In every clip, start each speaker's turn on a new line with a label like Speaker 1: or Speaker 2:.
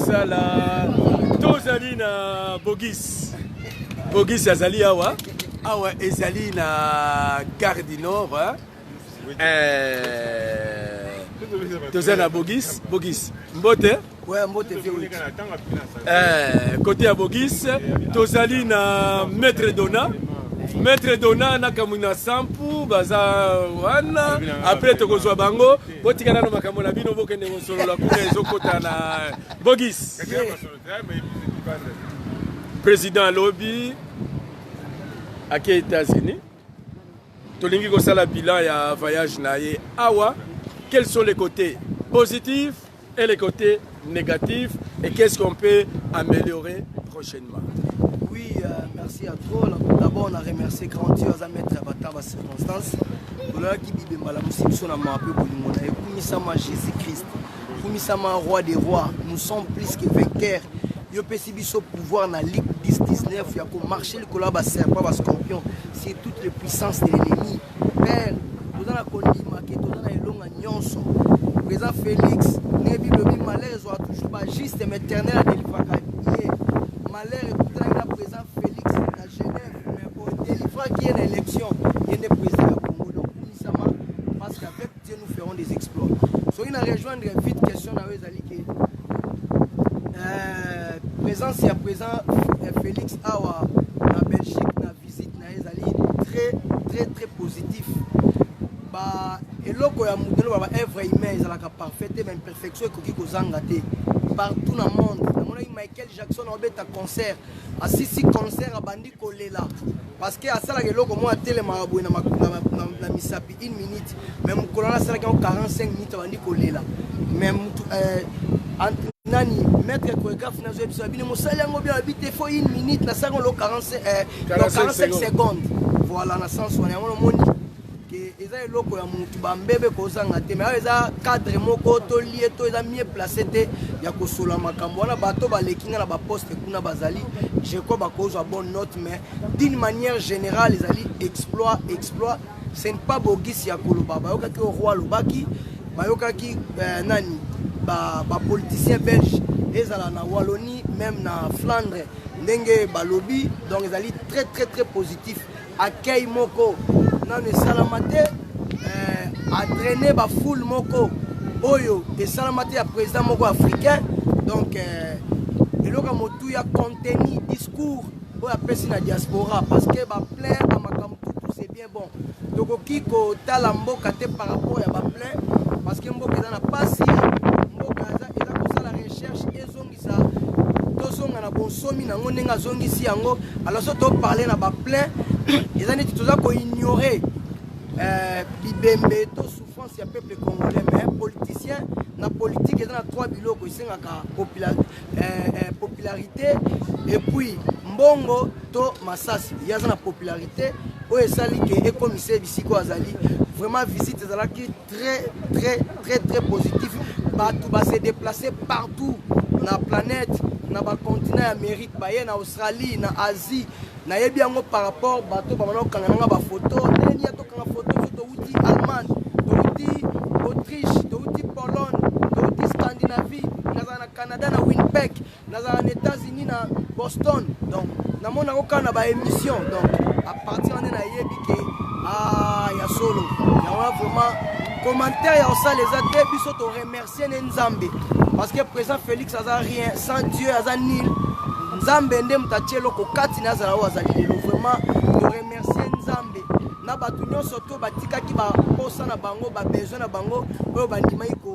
Speaker 1: kosala. Tozali na Bogis. Bogis azali awa. Awa ezali na Gare du Nord. Hein? Eh, toza na Bogis. Bogis, mbote.
Speaker 2: Ouais, mbote vieux.
Speaker 1: Eh, côté ya Bogis, tozali na Maître Dona. Maître Dona na Kamwina Sampu baza wana. Après tokozwa bango, botika nano makambo na bino bokende kosolola kuna ezokota na Bogis. Président alobi ake États-Unis. Tolingi kosala bilan ya voyage na ye awa. Quels sont les côtés positifs et les côtés négatifs et qu'est-ce qu'on peut améliorer prochainement?
Speaker 2: Oui, merci à toi. D'abord, on a remercié grand Dieu, à mettre à bataille circonstance. Tolaki bibemba la musi biso na mape bolingo na ekumisama Jésus-Christ. Kumisama roi des rois. Nous sommes plus que vainqueurs. Yo pesi biso pouvoir na Ligue 10 19 ya ko marcher likolo ya ba serpent ba scorpion sur toutes les puissances de l'ennemi. Père, toza na kondima ke toza na elonga nyonso. Président Félix, ndenge Bible elobi malheur ezwaka toujours ba juste mais éternel adelivraka ye. Malheur ekutanaki na président Félix na Genève mais odelivraki ye na élection ye nde président ya Congo. Donc kumisama parce qu'avec Dieu nous ferons des exploits. Soki na rejoindre vite question na yo ezali ke présence ya président Félix awa na Belgique na visite na ye ezali très très très positif. Ba eloko ya moto ba œuvre humain ezalaka parfait te, mais imperfection ekoki kozanga te. Partout na monde namonaki Michael Jackson abeta concert, asisi concert abandi kolela parce que asalaka eloko moko atelemaka boye na misapi une minute, mais mokolo wana asalaki yango 45 minutes abandi kolela. Mais mutu nani maître chorégraphe nazoyebisa bino mosali yango bien abi te, faut une minute nasalaki yango 45 secondes. Voilà, na sens wana yango nomoni ke eza eloko ya mutu bambebe kozanga te, mais awa eza cadre moko to lie to eza mieux placé te ya kosola makambo wana. Bato baleki nga na baposte kuna bazali, je crois bakozwa bonne note, mais d'une manière générale ezali exploit, exploit. Ce n'est pas Bogis ya koloba, bayokaki oyo roi alobaki, bayokaki nani bapoliticien belge ezala na Wallonie même na Flandre ndenge balobi. Donc ezali très très très positif. Accueil moko nano esalama te, adraine bafoule moko oyo esalama te ya président moko africain. Donc eloko ya motuya, contenu discours oyo apesi na diaspora, parce que baplein bamakambo tutu c'est bien bon. Tokoki kotala mboka te par rapport ya baplein, parce que mboka eza na pasi, mboka eza kosala recherche ezongisa tozonga na bonsomi nango ndenge azongisi yango. Alors so toparle na baplein, eza neti toza koignore bibembe to souffrance ya peuple congolais. Mais politicien na politique eza na trois biloko esengaka: popularité, et puis mbongo to masasi. Ye aza na popularité oyo esali ke ekomisa bisika oyo azali. Vraiment visite ezalaki très très très très positif. Bato base déplacer partout na planète, na bacontinent ya Amérique, baye na Australie, na Asie. Nayebi yango par rapport bato bamana kokanga nanga bafoto ndenge ya tokanga foto biso. Touti Allemagne, touti Autriche, touti Pologne, touti Scandinavie, nazala na Canada na Winnipeg, nazala na États-Unis na Boston. Donc namonako kaka na baémission. Donc à partir wana nayebi ke ya solo yango wana. Vraiment commentaire ya kosala eza te. Biso toremercie ne Nzambe, parce que président Félix aza rien sans Dieu, aza nil. Nzambe nde moto atie eloko kati na azala oyo azali lelo. Vraiment toremercie Nzambe na bato nyonso to batikaki baposa na bango, babesoin na bango, oyo bandimaki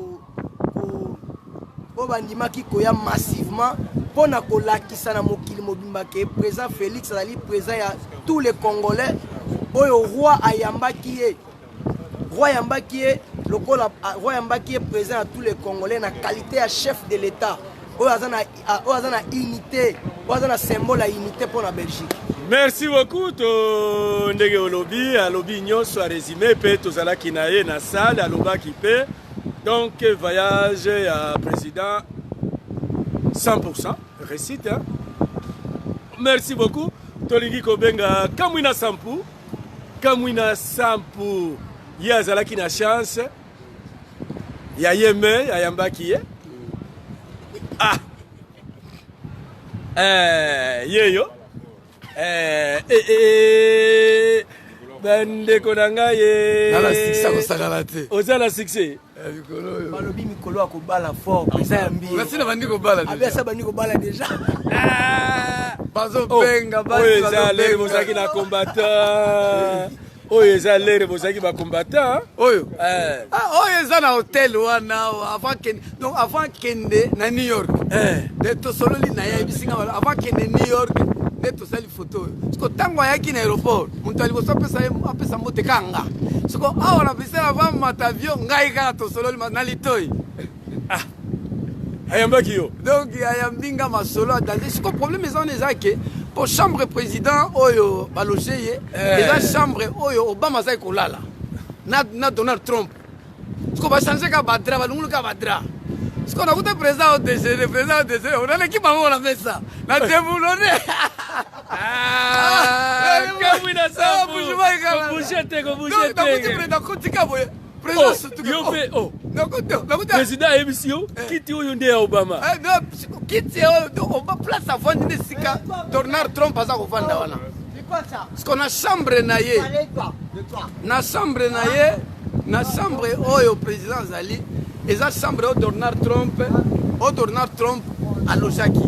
Speaker 2: oyo bandimaki koya massivement mpo na kolakisa na mokili mobimba ke président Félix azali président ya tous les Congolais. Oyo roi ayambaki ye, roi ayambaki ye lokola roi ayambaki ye président ya tous les Congolais na qualité ya chef de l'État oyo aza na unité, oyo aza na symbole ya unité mpo na Belgique.
Speaker 1: Merci beaucoup. To ndenge olobi, alobi nyonso, arésumé mpe. Tozalaki na ye na salle, alobaki mpe. Donc voyage ya président 100% réussite, hein? Merci beaucoup. Tolingi kobenga Kamwina Sampu. Kamwina Sampu, ye azalaki na chance ya ye me ayambaki ye. Ah. Eh, yeyo eh, eh, eh, bandeko na ngai ye
Speaker 3: nala succès akosakana te.
Speaker 1: Oza na succès.
Speaker 3: Mikolo oyo.
Speaker 2: Balobi mikolo ya kobala fort, président ya mbi.
Speaker 3: Nasi na bandi kobala.
Speaker 2: Abi asa bandi kobala déjà.
Speaker 3: Bazobenga.
Speaker 1: Oyo eza lere bozalaki na combattant, oyo eza lere bozalaki bacombattant.
Speaker 3: Oyo
Speaker 1: Eh.
Speaker 3: Ah, oyo eza na hotel wana avant kende, donc avant kende na New York nde tosololi na ye, ayebisi nga avant kende New York nde tosali photo oyo. Siko ntango ayaki na aéroport, moto ya liboso apesa ye, apesa mbote kaka nga. Siko awa na Bruxelles, avant mata avion, ngai kaka tosololi na litoi.
Speaker 1: Ayambaki yo.
Speaker 3: Donc ayambi nga, masolo ya danger. Siko problème eza wana, eza ke po chambre président oyo baloge ye eza chambre oyo Obama azali kolala na Donald Trump. Siko bachange kaka badraps, balunguli kaka badraps. Siko nakuta président odéjeuner, président odéjeuner, onaleki bango na mesa na déboulonné.
Speaker 1: Kamwina Nsapu, kobouge te, kobouge
Speaker 3: Nakuti
Speaker 1: te.
Speaker 3: président kotika boye, président
Speaker 1: Oh,
Speaker 3: sutuka.
Speaker 1: yo mpe, oh.
Speaker 3: Nakuti
Speaker 1: Président ayebisi yo kiti oyo nde ya Obama.
Speaker 3: Eh, no, kiti oyo oba place avandi nde esika Donald Trump aza kovanda wana. Siko na chambre na ye, na chambre na ye, na chambre oyo président azali eza chambre oyo Donald Trump, oyo Donald Trump alojaki,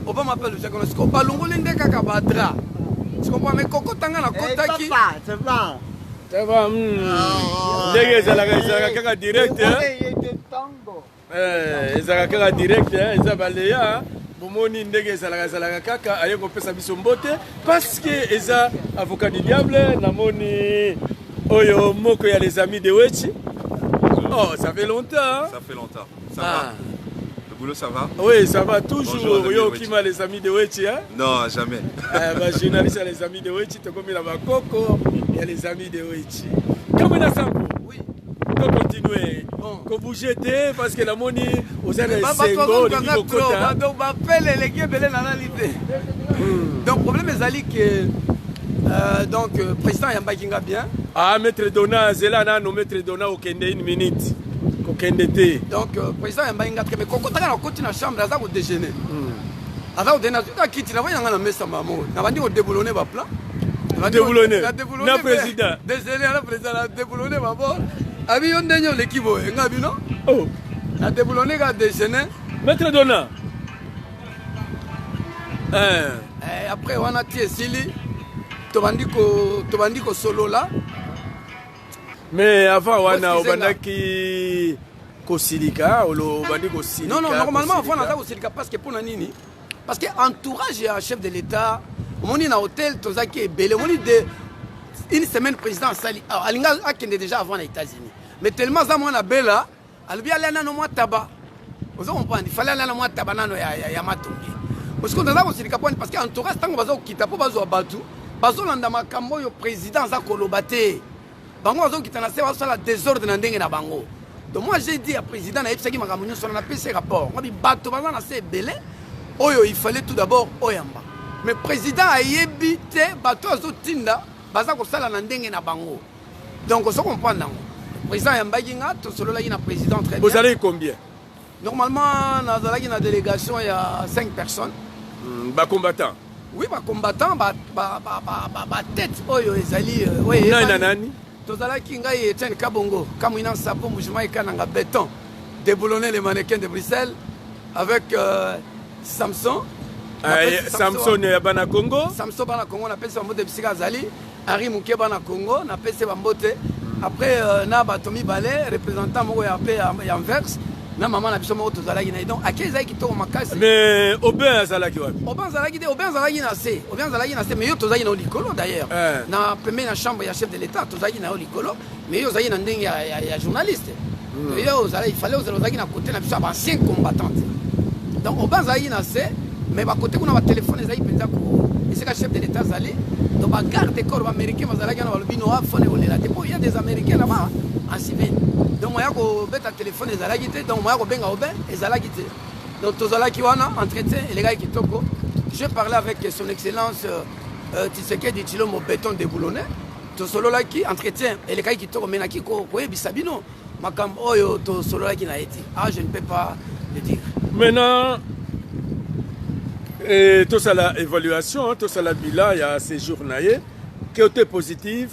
Speaker 3: Obama mpe alojaki wana. Siko balongoli nde kaka badraps, siko mais kokotanga nakotaki.
Speaker 1: Ça va, Ndenge ezalaka, ezalaka kaka direct, hein? Eh, ezalaka kaka direct, hein? Eza baleya bomoni ndenge ezalaka, ezalaka kaka aye kopesa biso mbote parce que eza avocat du diable. Namoni oyo moko ya les amis de Wechi. Oh, ça fait longtemps, hein?
Speaker 4: Ça fait longtemps. Ça
Speaker 1: Ah.
Speaker 4: va? Le boulot, ça va?
Speaker 1: Oui, ça va toujours.
Speaker 4: Bonjour, les amis
Speaker 1: Yo
Speaker 4: de Wechi.
Speaker 1: okima les amis de Wechi, hein?
Speaker 4: Non, jamais.
Speaker 1: Eh, bajournaliste ya les amis de Wechi, tokomi na bakoko ya les amis de Wechi. Kamwina Nsapu.
Speaker 3: Oui.
Speaker 1: Tocontinue.
Speaker 3: Bon.
Speaker 1: Kobouge te parce que namoni oza na
Speaker 3: Bato
Speaker 1: esengo, olingi
Speaker 3: bazokanga trop.
Speaker 1: kokota.
Speaker 3: Donc bapele eleki ebele, nalali te. Donc problème ezali ke donc président ayambaki nga bien.
Speaker 1: Ah, maître Dona, azela nano. Maître Dona, okende une minute, kokende te.
Speaker 3: Donc président ayambaki nga très, mais kokotaka, na koti na chambre, aza kodéjeuner, aza kodéjeuner, azwi kaka kiti, navandi nanga na mesa mamo, nabandi kodéboulonner baplan.
Speaker 1: Déboulonner. Na président.
Speaker 3: Déjeuner na président, na déboulonner babord. Abi yo ndenge oleki boye, nga bino
Speaker 1: Oh.
Speaker 3: na déboulonner kaka déjeuner.
Speaker 1: Maître Dona, eh.
Speaker 3: Eh, après wana ti esili, tobandi kosolola.
Speaker 1: Mais avant wana
Speaker 3: Excusez nga.
Speaker 1: obandaki kosilika, olo obandi kosilika.
Speaker 3: Non, normalement avant
Speaker 1: Kosilika.
Speaker 3: naza kosilika parce que mpona nini? Parce que entourage ya chef de l'État, omoni na hôtel tozalaki ebele. Omoni de une semaine président asali awa, alinga akende déjà avant na États-Unis, mais tellement aza mwana bela, alobi alia nano mwa taba. Oza comprendre, fallait alia na mwa taba nano ya matonge. Parce que naza kosilika mponi? Parce que entourage, ntango baza kokita mpo bazwa bato bazolanda makambo oyo président aza koloba te, bango bazokita na se, bazosala désordre na ndenge na bango. Donc moi, j'ai dit ya président, nayebisaki makambo nyonso wana, napesi rapport ngabi bato baza na se ebele oyo il fallait tout d'abord oyamba, mais président ayebi te bato azotinda baza kosala na ndenge na bango. Donc ozo comprendre yango. Président ayambaki nga, tosololaki na président très bien.
Speaker 1: Bozalaki combien?
Speaker 3: Normalement nazalaki na délégation ya 5 personnes.
Speaker 1: Bacombattant?
Speaker 3: Oui, bacombattant, batête oyo ezali oyo
Speaker 1: Nani na
Speaker 3: eyebani.
Speaker 1: nani?
Speaker 3: Tozalaki ngai Etienne Kabongo Kamwina Nsapo, mouvement ekananga béton, déboulonner les mannequins de Bruxelles, avec Samson.
Speaker 1: Eh, Samson ya bana Congo.
Speaker 3: Samson bana Congo, napesi bambote bisika azali. Henri Moke bana Congo, napesi bambote. Après na bato mibale, représentant moko ya mpe ya Anvers na mama na biso moko tozalaki na ye. Donc ake ezalaki kitoko makasi.
Speaker 1: Mais Aubin azalaki wapi?
Speaker 3: Aubin azalaki te, Aubin azalaki na se, Aubin azalaki na se, mais yo tozalaki na yo likolo d'ailleurs.
Speaker 1: Eh.
Speaker 3: Na pembeni na chambre ya chef de l'État, tozalaki na yo likolo, mais yo ozalaki na ndenge ya journaliste. Yo ozalaki, il fallait ozala, ozalaki na côté na biso ya baancien combattante. Donc Aubin azalaki na se, mais bakote kuna batelefone ezalaki mpenza ko esika chef de l'État azali. Donc bagarde corps baaméricain bazalaki wana, balobi no afone kolela te mpo ya des Américains là-bas en civil. Donc moya kobeta telefone ezalaki te, donc moya kobenga Aubin ezalaki te. Donc tozalaki wana, entretien elekaki kitoko. Je parlais avec son excellence Tshisekedi Tshilombo béton déboulonné. Tosololaki, entretien elekaki kitoko, mais naki koyebisa bino makambo oyo tosololaki na ye te. Ah, je ne peux pas le dire.
Speaker 1: Maintenant, Et tosala évaluation, tosala bilan ya séjour na ye. Côté positif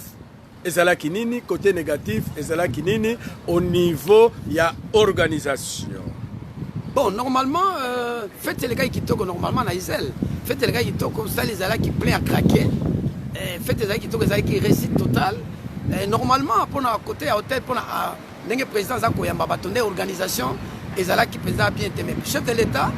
Speaker 1: ezalaki nini, côté négatif ezalaki nini au niveau ya organisation?
Speaker 3: Bon, normalement, fête elekaki kitoko. Normalement na Isel, fête elekaki kitoko, salle ezalaki plein à craquer. Fête ezalaki kitoko, ezalaki réussite totale. Normalement, mpona côté ya hôtel, mpona ndenge président aza koyamba bato, nde organisation ezalaki mpenza bien te. Mais chef de l'État,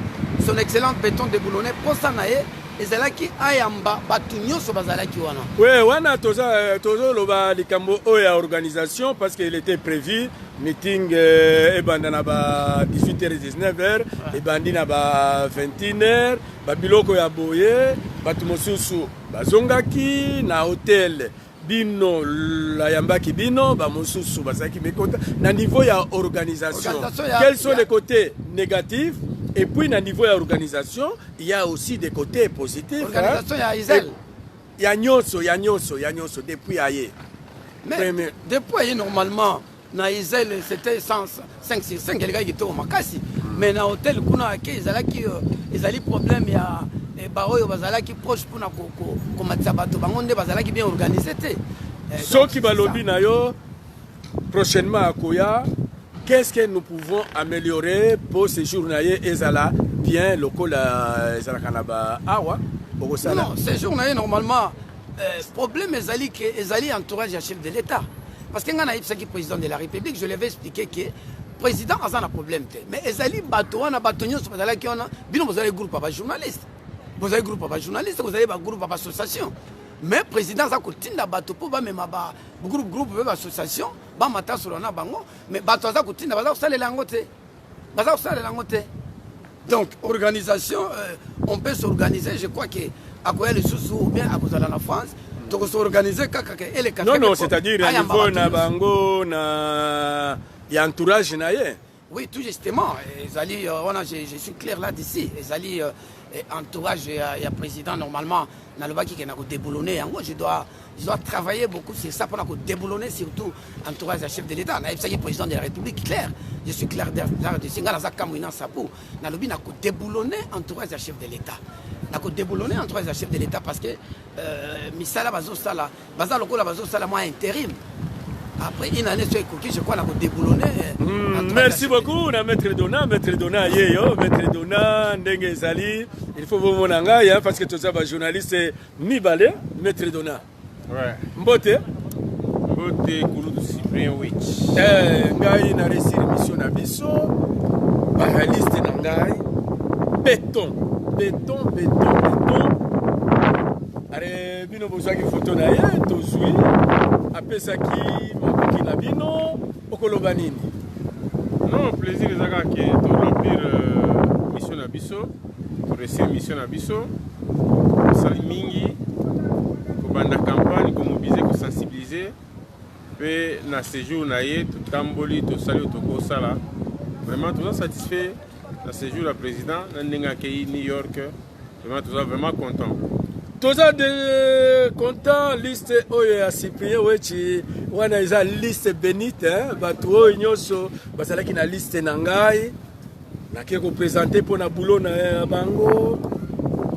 Speaker 3: son excellence Béton déboulonné, mposa na ye ezalaki ayamba bato nyonso bazalaki wana.
Speaker 1: Oui, wana toza tozoloba likambo oyo ya organisation, parce qu'il était prévu meeting ebanda na ba 18h 19h, ebandi na ba 21h. Babiloko ya boye, bato mosusu bazongaki na hotel, bino layambaki bino, bamosusu bazalaki mekota na niveau ya organisation.
Speaker 3: Organisation ya-
Speaker 1: Quels sont les côtés négatifs? Et puis na niveau ya organisation, il y a aussi des côtés positifs, hein?
Speaker 3: Organisation ya Isel?
Speaker 1: Ya nyonso, ya nyonso, ya nyonso depuis aye.
Speaker 3: Mais depuis ye, normalement na Isel c'était 5 sur 5, elekaki kitoko makasi. Mais na hôtel kuna ake ezalaki ezali problème ya baoyo bazalaki proche mpona komatisa bato, bango nde bazalaki bien organisé te.
Speaker 1: Soki balobi na yo prochainement akoya, qu'est-ce que nous pouvons améliorer pour séjour na ye ezala bien lokola ezalaka na ba awa, okosala?
Speaker 3: Non, séjour na ye normalement, problème ezali ke ezali entourage ya chef de l'État, parce que ngai nayebisaki président de la République, je lui avais expliqué que président aza na problème te, mais ezali bato wana, bato nyonso bazalaki wana. Bino bozali groupe ya bajournaliste, bozali groupe ya bajournaliste, bozali bagroupe ya baassociation, mais président aza kotinda bato mpo bamema bagroupe, groupe mpe baassociation, bamata solo na bango, mais bato aza kotinda baza kosalela yango te, baza kosalela yango te. Donc organisation, on peut s'organiser. Je crois que akoya lisusu ou bien akozala na France, tokos'organiser kaka ke eleka.
Speaker 1: Non, c'est-à-dire na niveau na bango, na ya entourage na ye.
Speaker 3: Oui, tout justement, ezali wana, je suis clair là d'ici, ezali entourage ya président. Normalement nalobaki ke na kodéboulonner yango, je dois travailler beaucoup sur ça mpona kodéboulonner surtout entourage ya chef de l'État. Nayebisaki président de la République clair, je suis clair là-dessus, ngai naza Kamwina Nsapu, nalobi na kodéboulonner entourage ya chef de l'État, na kodéboulonner entourage ya chef de l'État, parce que misala bazosala, baza lokola bazosala mwa intérim. Après une année so ekoki, je crois na kodéboulonner.
Speaker 1: Merci beaucoup na maître Dona. Maître Dona ye yo, maître Dona, ndenge ezali, il faut bomona ngai parce que toza bajournaliste mibale. Maître Dona.
Speaker 4: Ouais.
Speaker 1: Mbote.
Speaker 4: Mbote, kulutu Cyprien Wich.
Speaker 1: Ngai na réussir mission na biso, baréaliste na ngai, béton, béton, béton, béton. Are bino bozwaki foto na ye, tozwi, apesaki makoki na bino, okoloba nini?
Speaker 4: Non, plaisir eza kaka ke toremplir mission na biso, toréussir mission na biso. Tosali mingi kobanda campagne, komobiliser, kosensibiliser, mpe na séjour na ye totamboli, tosali oyo tokosala. Vraiment toza satisfait na séjour ya président, na ndenge akei New York. Vraiment toza vraiment content.
Speaker 1: Toza de content. Liste oyo ya Cyprien Wechi wana eza liste bénite. Bato oyo nyonso bazalaki na liste na ngai, nake koprésenter mpo na boulot na bango.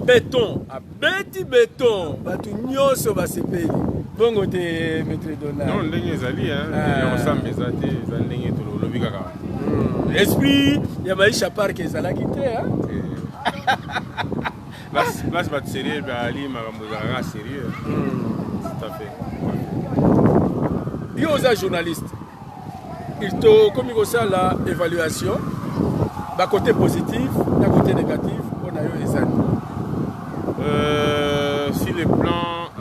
Speaker 1: Béton abeti béton, bato nyonso basepeli bongo te, maître Donald?
Speaker 4: Non, ndenge ezali ya kosamba eza te, eza ndenge tolobi kaka.
Speaker 1: Esprit ya Maisha Park ezalaki te.
Speaker 4: Place bato sérieux bazali, makambo ezalaka sérieux, tout à fait.
Speaker 1: Yo oza journaliste, tokomi kosala évaluation, bacôté positif na côté négatif, mpo na yo ezali?
Speaker 4: Sur le plan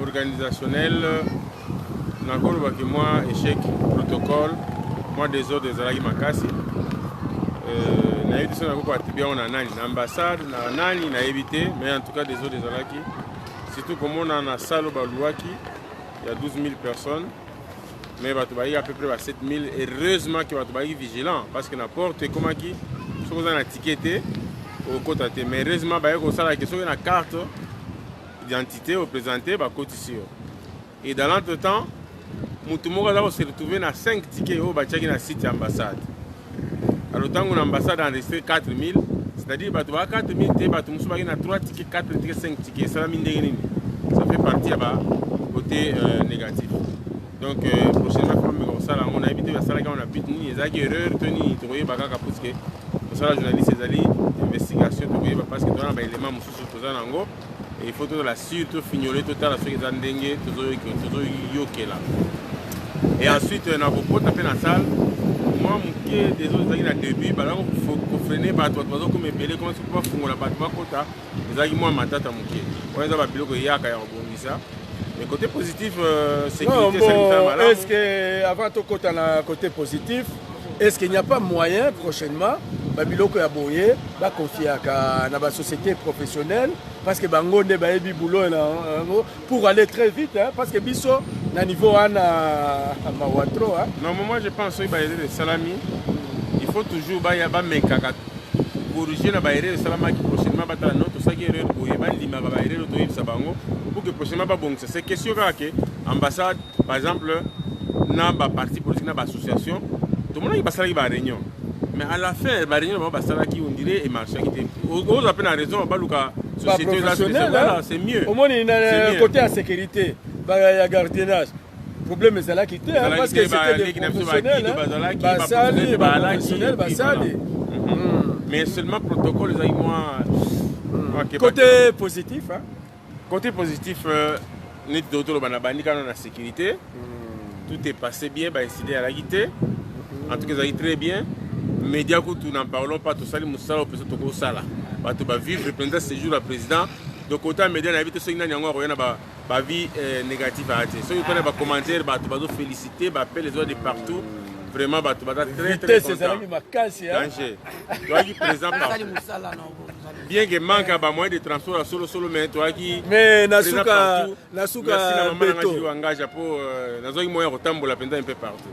Speaker 4: organisationnel, nakolobaki mwa échec protocole, mwa désordre ezalaki makasi. Nayebi te so nakoki koattribuer yango na nani, na ambassade, na nani, nayebi te, mais en tout cas désordre ezalaki, surtout komona na salle oyo baluwaki ya 12 000 personnes, mais bato bayaki à peu près ba 7 000. Heureusement ke bato bayaki vigilant, parce que na porte ekomaki soki oza na ticket te, okokota te. Mais heureusement baye kosala ke soki na carte d'identité oprésente, bakotisi yo. Et dans l'entretemps, motu moko aza kose retrouver na 5 ticket oyo batiaki na site ya ambassade. Alors ntango na ambassade enregistré 4000, c'est C'est-à-dire bato ba 4000 te, bato mosusu baki na 3 tickets, 4 tickets, 5 tickets. Esalami ndenge nini? Ça fait partie ya ba côté négatif. Donc prochainement faut bameka kosala yango. Nayebi te basalaki yango na but nini, ezalaki erreur to nini, tokoyeba kaka, puisque kosala journaliste ezali investigation. Tokoyeba parce que toza na baélément mosusu, toza na yango et il faut tozala sûr, tofignole, totala soki eza ndenge tozoyokela. Et ensuite na kokota mpe na salle mwa moke, désordre ezalaki na début, bazalaki kofreiner bato, bato bazokoma ebele, koma soki bafungola bato bakota, ezalaki mwa matata moke. Wana eza babiloko eyaka ya kobongisa. Mais côté positif, sécurité.
Speaker 1: Non, bon, est-ce que avant tokota na côté positif, est-ce qu'il n'y a pas moyen prochainement babiloko ya boye baconfiaka na basociété professionnelle, parce que bango nde bayebi boulot na yango pour aller très vite, hein, parce que biso na niveau wana mawa trop, hein?
Speaker 4: Non, moi je pense, soki baerreur esalami, il faut toujours baya bamekaka corriger na baerreur esalamaki. Prochainement batala, no, tosalaki erreur boye, bandimaka baerreur, toyebisa bango pour que prochainement babongisa. C'est question kaka ke ambassade par exemple na baparti politique na baassociation, tomonaki basalaki baréunion, mais à la fin baréunion na bango basalaki, on dirait emarchaki te. Ozwa mpe na raison, baluka société eza spéciale. Voilà, c'est mieux.
Speaker 1: Omoni na
Speaker 4: C'est mieux.
Speaker 1: Côté ya sécurité, ya gardiennage, problème ezalaki te, hein, parce que c'était des professionnels, hein. Basali baprofessionnel basali.
Speaker 4: Mais seulement protocole ezalaki mwa
Speaker 1: Côté positif, hein?
Speaker 4: Côté positif, neti toloba na bandi kaka na sécurité, tout est passé bien, baincident ezalaki te. En tout cas ezalaki très bien. Média kutu, n'en parlons pas. Tosali mosala oyo mpenza tokosala, bato bavivre mpenza séjour ya président. Donc côté ya média, nayebi te soki nani yango akoya na baavis négatif aya te. Soki otali bacommentaire, bato bazofélicité, baappel ezoya de partout. Vraiment bato baza très très
Speaker 1: Vitesse ezalaki makasi, hein?
Speaker 4: Danger, toyaki présent
Speaker 3: Osali
Speaker 4: partout.
Speaker 3: Mosala na ozali.
Speaker 4: Bien que manque ya bamoyen de transport ya solosolo, mais toyaki
Speaker 1: Mais na
Speaker 4: présent
Speaker 1: suka
Speaker 4: partout.
Speaker 1: Na suka
Speaker 4: Merci na mama nanga
Speaker 1: beto.
Speaker 4: Julie Wangaja mpo nazwaki moyen ya kotambola mpenza un peu partout.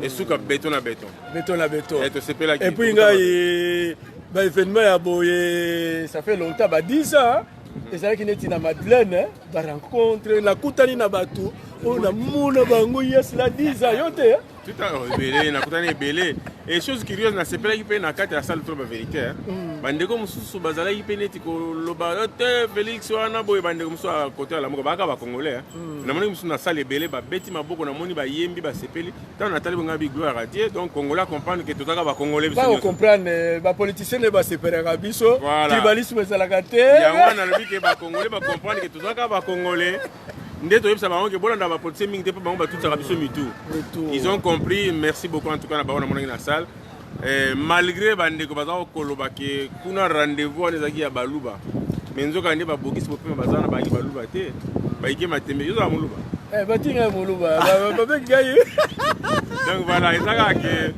Speaker 4: Esuka beton na beton.
Speaker 1: Beton na beton.
Speaker 4: Eh, tosepelaki.
Speaker 1: Et puis ngai, baévénement ya boye, ça fait longtemps, ba 10 ans ezalaki neti na Madeleine, hein, barencontre nakutani na bato oyo namona bango yes la 10 ans yo te, hein?
Speaker 4: Tout à oh, ebele nakutani ebele. Et chose curieuse, nasepelaki mpe na kati ya salle trop bavérité, hein. Bandeko mosusu bazalaki mpe neti koloba: "Oh, te, Félix wana boye." Bandeko mosusu ya kote ya Lamuka bayaka bacongolais, hein. Namoni mosusu na salle ebele babeti maboko, namoni bayembi, basepeli. Ntango natali bonga bi gloire à Dieu. Donc congolais comprendre que tozaka bacongolais biso nyonso.
Speaker 1: Bakocomprendre, bapoliticien nde basepelaka biso.
Speaker 4: Voilà.
Speaker 1: Tribalisme ezalaka te.
Speaker 4: Yango wana nalobi ke bacongolais bacomprendre ke tozalaka bacongolais, nde toyebisa bango ke bolanda bapoliticien mingi te mpo bango batutisaka biso mitu.
Speaker 1: Mitu.
Speaker 4: Ils ont compris. Merci beaucoup en tout cas na bango namonaki na salle. Malgré bandeko baza koloba ke kuna rendez-vous wana ezalaki ya baluba, mais nzoka nde babokisi bopema baza na bayaki baluba te, bayike matembe. Yo ozala moluba?
Speaker 1: Eh, batinga moluba, babengi ngai.
Speaker 4: Donc voilà, eza kaka ke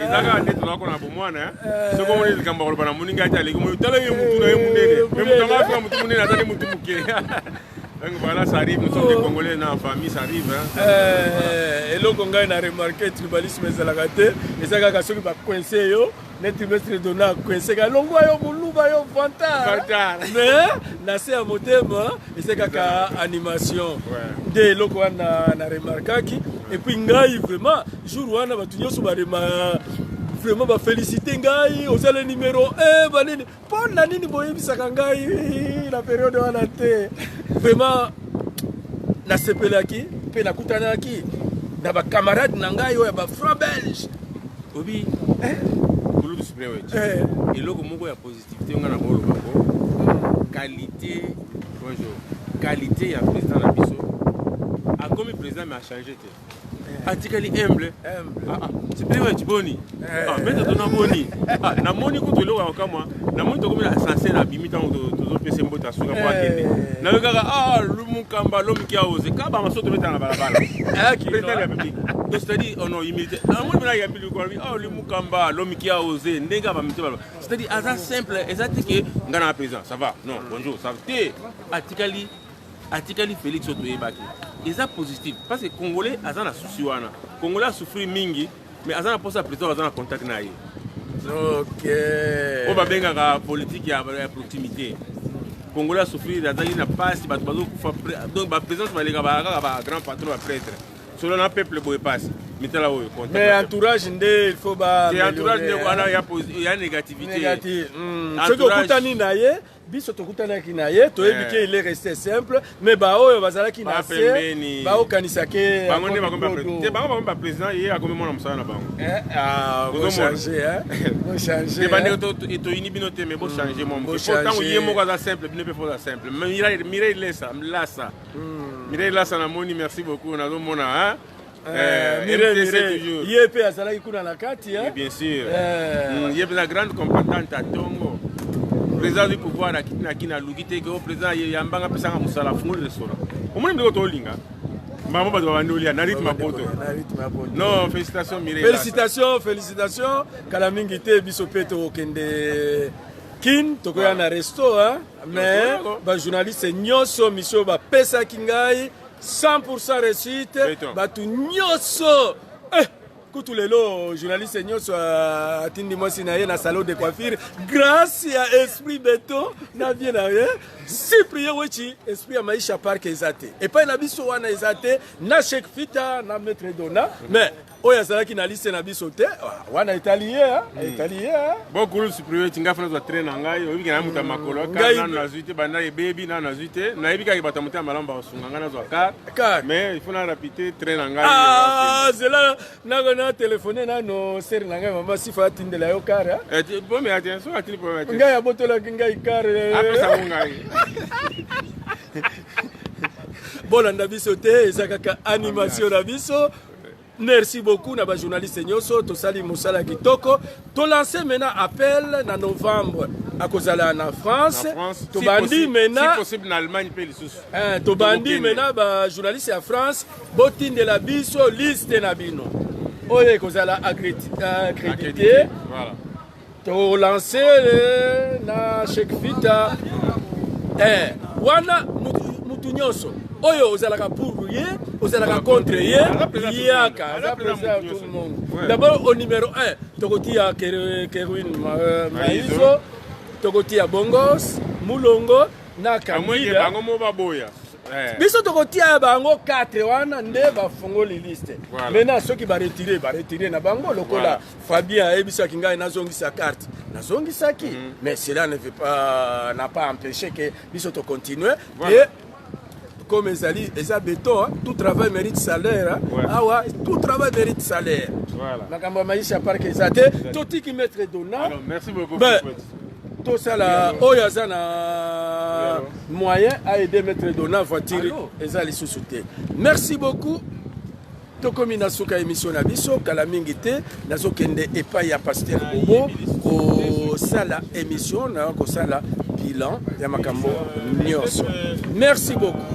Speaker 4: eza kaka nde tozala kona bomwana. Soki omoni likambo ya koloba na moninga ati aleki moi, tala ye mutu na ye monene, mais motu yango afika motu monene, aza nde motu moke. Donc voilà, ça arrive, nous sommes des Congolais na famille, ça arrive, hein.
Speaker 1: Eh, eloko ngai na remarque, tribalisme ezalaka te. Eza kaka soki bacoince yo neti maître Dona acoince ka longwa yo moluba, yo vantard.
Speaker 4: Vantard.
Speaker 1: Mais na se ya motema eza kaka animation. Nde eloko wana na remarkaki. Et puis ngai vraiment, jour wana bato nyonso barema vraiment bafélicité ngai: oza le numéro 1. Banini, mpo na nini boyebisaka ngai na période wana te? Vraiment nasepelaki mpe nakutanaki na bacamarade na ngai oyo ya bafranc belge.
Speaker 4: Obi kulutu Supreme,
Speaker 1: Eh.
Speaker 4: eloko moko ya positivité nga na koloba ko qualité, bonjour, qualité ya président na biso. Akomi président mais achange te, atikali humble.
Speaker 1: Humble.
Speaker 4: Ah, ah, Supreme boni?
Speaker 1: Eh.
Speaker 4: Ah, maître tona boni? Ah, namoni kutu eloko ya kokamwa, namoni tokomi na ascenseur, abimi ntango tozopesa mbote asuka po akende.
Speaker 1: Eh.
Speaker 4: Nayoki kaka: "Ah, Lumukamba, l'homme qui a osé." Ka bamaso tobetana na balabala.
Speaker 1: Ayaki,
Speaker 4: Président de la
Speaker 1: no?
Speaker 4: République. Donc c'est-à-dire, oh non, humilité. Namoni mpena ya pili kwa: "Oh, Lumukamba, l'homme qui a osé." Ndenge bamite baloba, c'est-à-dire aza simple. Eza te ke nga na président, ça va, non, bonjour, ça va te. Atikali, atikali Félix oyo toyebaki. Eza positif parce que congolais aza na souci wana. Congolais asouffrir mingi, mais aza na mposa ya président aza na contact na ye. Oyo babengaka politique ya proximité. Congolais asouffrir, azalaki na pasi, bato bazokufa. Donc baprésence baleka, baa kaka bagrand patron, baprêtre solo na peuple boye pasi. Mitala oyo
Speaker 1: Mais entourage nde il faut ba
Speaker 4: entourage nde wana ya ya négativité.
Speaker 1: Négative. Soki okutani na ye, biso tokutanaki na ye, toyebi ke il est resté simple, mais baoyo bazalaki na se baokanisa ke
Speaker 4: bango nde bakomi te, bango bakomi ba président, ye akomi mwana mosala na bango.
Speaker 1: Ah, bochanger, bochanger.
Speaker 4: Te, bandeko, toyini bino te, mais bochanger mwa moke. Ntango ye moko aza simple, bino mpe faut simple. Mireille Lesa Lasa, Mireille Lasa, namoni, merci beaucoup, nazomona.
Speaker 1: Mireille ye mpe azalaki kuna na kati.
Speaker 4: Bien sûr, ye mpe na grande combattante ya ntongo. Président azwi pouvoir, akiti na kini, aluki te ke o président yambanga, apesanga mosala, afungoli restaurant. Omoni ndeko, tolinga mbamo bato babandi olia na rythme ya poto. Non, félicitation Mireille.
Speaker 1: Félicitation, félicitation. Kala mingi te, biso mpe tokokende Kin, tokoya na resto. Mais bajournaliste nyonso, mission bapesaki ngai 100 réussite. Bato nyonso, eh, kutu lelo journaliste nyonso atindi mwasi na ye na salon de coiffure grâce ya Esprit Beton na vie na ye Cyprien Wechi. Esprit ya Maisha Park eza te epai na biso wana, eza te na Sheikh Fita na Maître Dona, mais oyo azalaki na liste na biso te wana, etali ye, etali ye.
Speaker 4: Bon, kulu Cyprien Wechi, ngai fana zwa train na ngai. Oyebi ke na moto ya makolo, car nano nazwi te, banda ebebi nano nazwi te. Nayebi kaka bato ya motema malamu bakosunga ngai nazwa car, mais il faut na rapide train na
Speaker 1: ngai. Zela nako na telefone nano sere na ngai, mama Sifa, atindela yo car. Ngai abotolaki ngai car.
Speaker 4: Apesa ngai.
Speaker 1: Bolanda biso te, eza kaka animation na biso. Merci beaucoup na bajournaliste nyonso, tosali mosala kitoko. Tolance maintenant appel na novembre, akozala na France. Tobandi maintenant
Speaker 4: si possible na Allemagne mpe lisusu.
Speaker 1: Tobandi maintenant, bajournaliste ya France, botindela biso liste na bino oyo ekozala accrédité. Tolance na Sheikh Fita wana, mutu nyonso oyo ozalaka pour ye, ozalaka contre ye, yaka, aza président ya tout le monde. D'abord au numéro 1 tokotia Kerwin Maizo, tokotia Bongos Mulongo na
Speaker 4: Kandida. Bango mo baboya.
Speaker 1: Biso tokotia bango 4 wana nde bafongoli liste. Maintenant soki baretire, baretire na bango. Lokola Fabien ayebisaki ngai nazongisa carte, nazongisaki, mais cela ne veut pas, n'a pas empêché que biso tocontinue. Et comme ezali, eza béton, hein, tout travail mérite salaire, hein. Ouais. Awa tout travail mérite salaire. Makambo ya Maisha Park eza te, totiki Maître Dona.
Speaker 4: Alors, merci beaucoup.
Speaker 1: Ben, tosala oyo aza na moyen aide Maître Dona, voiture eza lisusu te. Merci beaucoup. Tokomi na suka émission na biso. Kala mingi te nazokende epai ya pasteur Bobo kosala émission na kosala bilan ya makambo nyonso. Merci beaucoup.